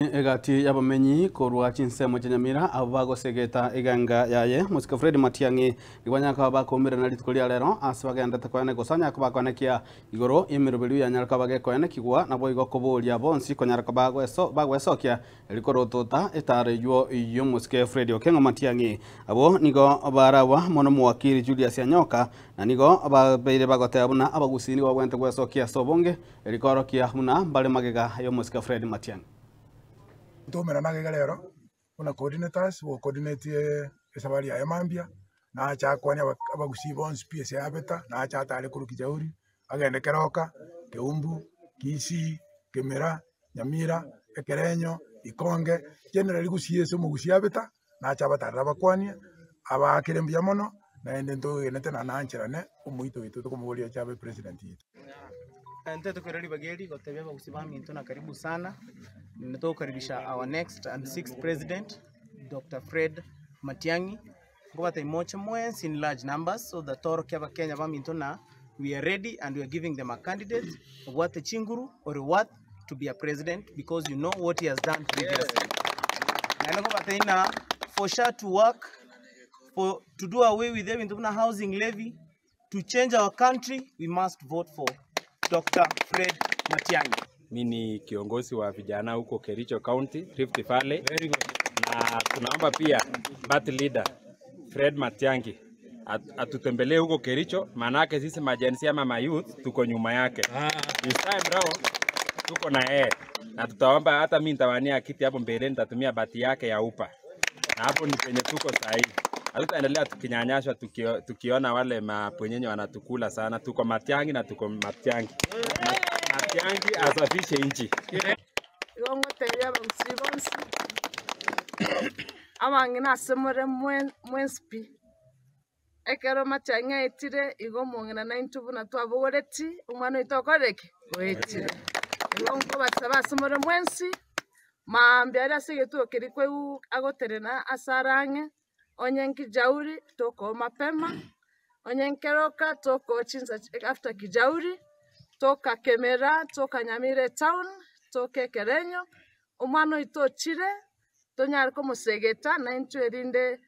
Egati y'abamenyi korwa chinsemo chia Nyamira abwo bagosegeta egenga yaye Mosike Fred Matiang'i nigo banyare koba bakoumerana rituko ria rero ase bagenderete koene gose anyare koba akoenekia igoro y'emeroberio yanyare koba gekoenekigwa naboigo koboria bonsi konyara koba bagwesokia erio korotota etaro eywo y'omosike Fred Okeng'o Matiang'i. Abwo nigo barabwa mono omowakiri Julius Anyoka na nigo babeire bagoteba buna abagusii nigo babwenerete gwesokia ase obonge Erio koorokia buna mbare magega y'omosike Fred Matiang'i. Ntoumerana iga rero buna coordinators bo coordinate esabari yaye mambia, nache akwane abagusii bonsi pi ase abeta, nache atare korwa Kijauri, agende Keroka, Keumbu, Kisii, Kemera, Nyamira, Ekerenyo, Ikonge, generally gusii ase omogusii abeta, nache abatarere abakwanie, abaakere mbuya mono, naende ntogenete na nancherane omoito oito tokomoboria ache abe president oito. Ntete koira ribaga eri gotebia abagusii baminto na karibu sana, naende togokaribisha our next and sixth president Doctor Fred Matiang'i, nkobatebia moche mwensi in large numbers so that toorokie abakenya baminto na we are ready and we are giving them a candidate obwate chinguru ore worth to be a president because you know what he has done previously. Naende nkobatebia ng'a for SHA to work, for to do away with ebinto buna housing levy, to change our country we must vote for Doctor Fred Matiang'i. Mi ni kiongozi wa vijana huko Kericho County, Rift Valley. Na tunaomba pia party leader Fred Matiang'i atutembelee huko Kericho, maanake sisi majenzi ama mayouth tuko nyuma yake. This time round tuko na yeye na tutaomba, hata mimi nitawania kiti hapo mbele, nitatumia bati yake ya upa, na hapo ni penye tuko sahi. Hatutaendelea tukinyanyaswa tukiona wale mapwenyenye wanatukula sana. Tuko Matiang'i na tuko Matiang'i. Matiang'i asafishe nchi. Igo ngotebia abagusii bonsi, abang'ina ase more mwensi pi, ekero Matiang'i aetire, igo omong'ina naintwe buna twabogoreti, omwana oito okorire ki? Oetire. Igo nkobasaba ase more mwensi, maambia aria ase egetuo keria koigwa agotenena ase are ang'e, onye nkijauri tokoa mapema, onye nkeroka tokoa chinsa after kijauri, toka kemera, toka nyamira etown, toka ekerenyo, omwana oito ochire, tonyare komosegeta naintwe erinde.